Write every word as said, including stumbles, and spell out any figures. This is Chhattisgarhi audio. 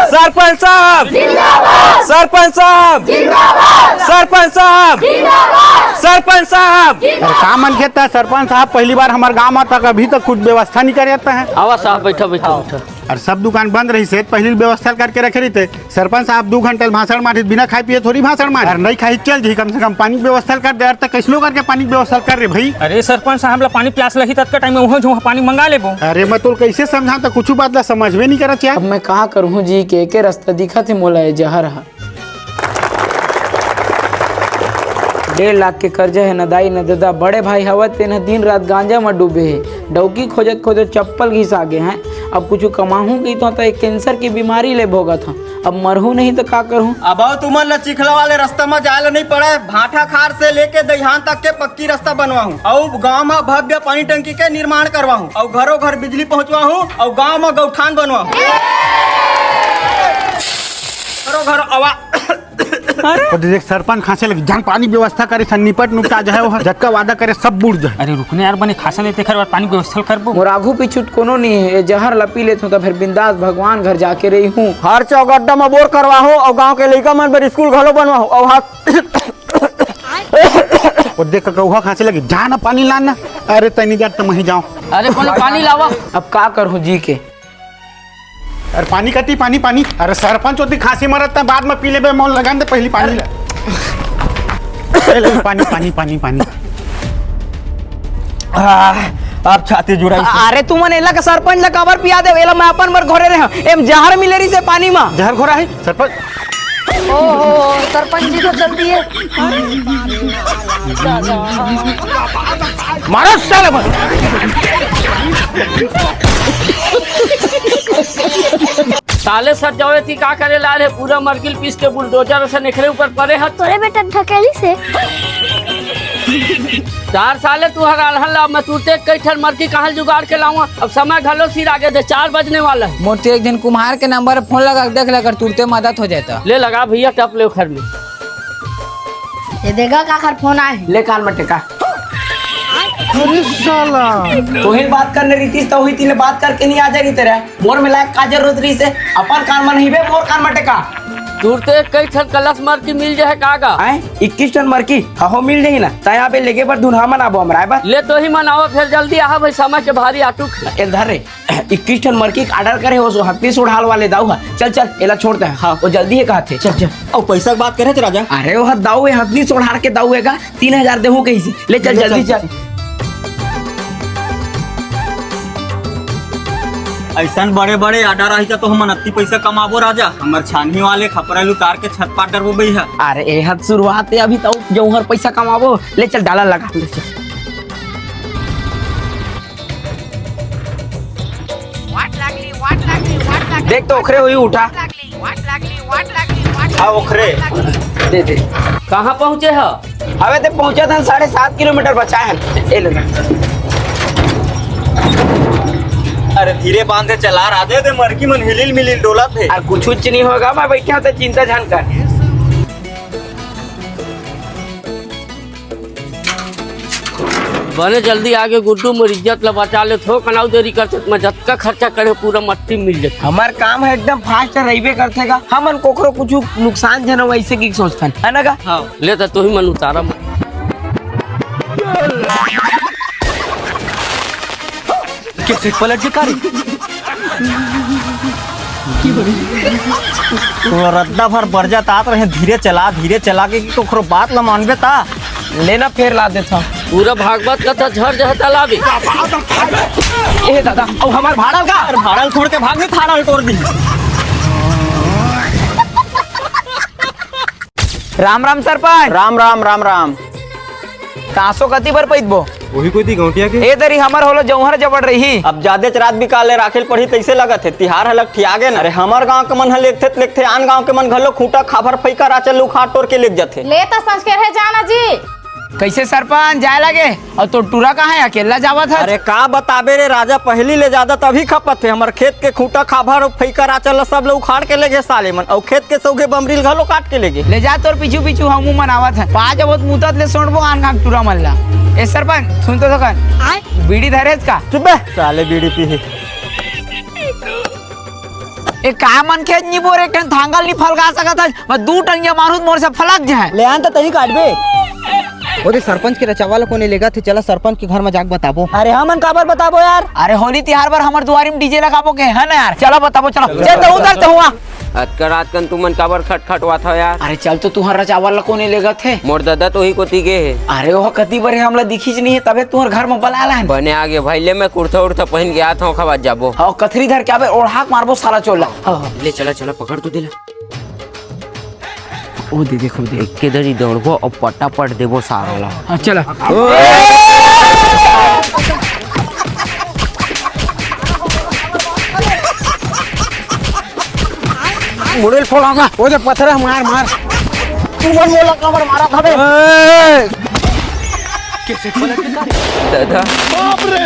सरपंच साहब जिंदाबाद। सरपंच साहब जिंदाबाद। सरपंच साहब जिंदाबाद। सरपंच साहब। अरे का मनखे त सरपंच साहब, पहली बार हमर गांव म तक अभी तक कुछ व्यवस्था नहीं करे रहता है। आवा साहब, बैठा, बैठा, बैठा। अरे सब दुकान बंद रहिस हे, पहली व्यवस्था करके रखे रहिते। सरपंच साहब दू घंटा ले भाषण मारिस, बिना खाए पिए थोड़ी भाषण मारिस। अरे नहीं खाई चल जी, कम से कम पानी के व्यवस्था कर दे। अरे त कैसनो करके पानी के व्यवस्था कर रे भाई। अरे सरपंच साहब ला पानी प्यास लगही, ततका टाइम में उहों झोंहा पानी मंगा लेबो। अरे मैं तोला कैसे समझाऊं, त कुछ बात ला समझबे नहीं करत यार। अब मैं का करूं जी, के एके रास्ता दिखत हे मोला, ये जहर ह। डेढ़ लाख के कर्जा हे, न दाई न ददा, बड़े भाई हवय तेन ह दिन रात गांजा म डूबे हे। डौकी खोजत खोजत चप्पल घिसा गे हैं। अब कुछ कमाहूं कहिथंव त एक कैंसर के बीमारी ले भोगत हंव। अब मरहूं नहीं त का करहूं? अब अउ तुमन ल चिखला वाले रास्ता म जाए ल नहीं पड़े। भाटा खार से लेके दईहान तक के पक्की रास्ता बनवाहूं, अउ गांव म भव्य पानी टंकी के निर्माण करवाहूं, अउ घरों घर बिजली पहुंचवाहूं, अउ गांव म गौठान बनवाहूं। घरों घर आवा। अरे ओ देख, सरपंच खांसे लगे, जान पानी व्यवस्था करे सन, निपट नुपटा जाए, वो जतका वादा करे सब बूड़ जाए। अरे रुकने यार, बने खांसे ले, तेखर बाद पानी व्यवस्था करबो। मोर आघू पीछू त कोनो नहीं हे, ये जहर ल पी लेथंव त फिर बिंदास भगवान घर जाके रहिहूं। हर चौगड्डा म बोर करवाहूं अउ गांव के लइका मन बर स्कूल घलो बनवाहूं अउ हाथ ओ देख, ककौहा खांसे लगे, जा ना पानी लान ना। अरे तनी जा, त मही जाओ। अरे कोनो पानी लावा। अब का करहूं जी के? अरे पानी कती, पानी, पानी। अरे सरपंच ओती खांसी मरत त बाद म पी लेबे, मोला लगन दे पहली पानी। ए ले पानी, पानी, पानी, पानी। आ, अब छाती जुड़ाई। अरे तुमन एला का सरपंच ला काबर पिया देव? एला मैं अपन बर घोरे रहे हंव। एम जहर मिले रहिसे पानी म। जहर घोरा हे सरपंच। ओहो, सरपंच जी तो जल्दी है। मारो साले, मारो। साले सर जावे ती का करे ला रे? पूरा मरकिल पीस के बुलडोजर असन एकरे ऊपर परे हत। तोरे बेटा ढकेली से। चार साले तू हर अलहन ला, मैं तुरते कई ठन मरकी कहाँ ले जुगाड़ के लाऊं? अब समय घलो सिर आगे दे, चार बजने वाला है। मोर तो एक दिन कुम्हार के नंबर फोन लगा के देख ले, अगर तुरते मदद हो जाए तो। ले लगा भैया, टप ले घर में। ये देखा काकर फोन आए हे। ले कान में टेका। अरे साला। तोहिल बात करने रहितिस त उही तिले बात करके नहीं आ जाएगी तेरा। मोर में लायक का जरूरत रहिसे? अपन कान में नहीं बे, मोर कान में टेका। तुरते कई ठन कलश मरकी मिल जाए का गा? आए, इक्कीस ठन मरकी? हहो मिल जाही ना। तय यहाँ पे लेगे बर धुनहा मन आबो हमराय बर। ले तोही मन आवा, फिर जल्दी आहा भाई, समय के भारी आटुक हे। ए धर रे, इक्कीस ठन मरकी के order करे हो, सो हथनी सोढ़ाल वाले दाऊ हा। चल, चल, एला छोड़ दे। हाँ। वो जल्दी हे कहत हे। चल, चल। अउ पैसा के बात करे थे राजा। अरे वो दाऊ, ये हथनी सोढ़ाल के दाऊ हे का? तीन हजार देहूं कहिसे। ले चल, ले जल्दी चल। चल। अइसन बड़े-बड़े order आही त तो हमन अत्ती पइसा कमाबो राजा। हमर छानही वाले खपरा ल उतार के छत पाट डरबो बइहा। अरे, ए हद शुरुआत हे, अभी तो जौहर पइसा कमाबो। ले चल, डाला लगा, ले चल। देख तो ओखरे होही उठा। हाँ, ओखरे। दे, दे। कहाँ पहुँचे ह? अबे ते पहुँचत हन, साढ़े सात किलोमीटर बचा हे। ए ले। अरे धीरे बांधे चला राजा, दे मरकी मन हिलिल मिलिल डोलत हे। अरे कुछ उच नहीं होगा, मैं बैठे हूँ, ते चिंता झन कर। बने जल्दी आगे गुड्डू, मोर इज्जत ला बचा ले। थोक अनाउ देरी करते त मैं जतका खर्चा करे पूरा मट्टी मिल जात। हमर काम हे एकदम fast रहिबे करथे गा। हमन कोखरो कुछु नुकसान झन हो अइसे की सोचथन, हे ना गा? हाँ। ले त तोही मन उतारा। के सीट पलट के का रे? वो रद्दा भर बरजा तात रहे, धीरे चला, धीरे चला के कि ओखरो बात ल मानबे ता। लेना फेर ला देता। पूरा भागवत कथा झर जह तालाबे। ए दादा, अउ हमार भाड़ल का? अरे भाड़ल छोड़ के भाग, नहीं थारल तोड़ दी। राम राम सरपंच। राम राम, राम राम। तासो कति बर पैदबो? वही कोई दी गौंटिया के। ए दरी हमर होलो जौहर जबड़ रही। अब जादेच रात बिकाले राखेल पड़ही तइसे लगत हे, तिहार ह लकठिया गे न। अरे हमर गांव के मन ह लेगथे त लेगथे, आन गांव के मन घलो खूंटा खाभर फइका राचल उखाड़ टोर के लेग जथे। ले त संस्कार हे जाना जी। कइसे सरपंच जाए लगे? अउ तोर टूरा कहाँ हे? अकेल्ला जावत हस? अरे का बताबे रे राजा, पहिली ले जादा तभी खपत हे। हमर खेत के खूंटा खाभर अउ फइका राचल ल सब ल उखाड़ के लेगे साले मन, अउ खेत के सौघे बमरी ल घलो काट के लेगे। ले जा तोर पीछू पीछू हमू मन आवत हन। पा जब ओत मुतत ले सोंटबो आन गांव टूरा मन ला। ए सरपंच सुन तो सकन। बीड़ी धरेस का? चुप बे साले, बीड़ी पीही। ए, का मनखे नी बोरे, एक ठन थांगल नी फलगा सकत हस? मैं दू टंगिया मारूं त मोर से फलक जाए। ले आन त तहीं काटबे। ओदे सरपंच के रचावा ला कोने लेगथे, चला सरपंच के घर म जाके बताबो। अरे हमन काबर बताबो यार? अरे होली तिहार बर हमर दुआरी म डीजे लगाबो के, है ना यार? चला बताबो, चला। चल त उधर त हुआ। अतका रात कन तुमन काबर खटखटवात हो यार? अरे चल तो तुंहर रचावा ला कोने लेगथे? मोर ददा तो ही कोती गे हे। अरे ओह कती बर हे, हमला दिखिस नहीं हे, तभे तुंहर घर म बला लान। बने आगे भाई, ले मैं कुर्ता उर्ता पहिन के आत हंव, ओखर बाद जाबो। हव, कथरी धर के आबे, ओढ़ाक मारबो साला चोर ला। हव, हव। ले चला, चला, पकड़ तो दे ला। ओ दे, देखो दे। एक के दरी दौड़बो अउ पटापट देबो सारा ला। हाँ, चला। मुड़ेल फोड़ागा। ओ दे पथरा मार, मार। तू मन मोला काबर मारत हवे? ए! ददा। बाप रे!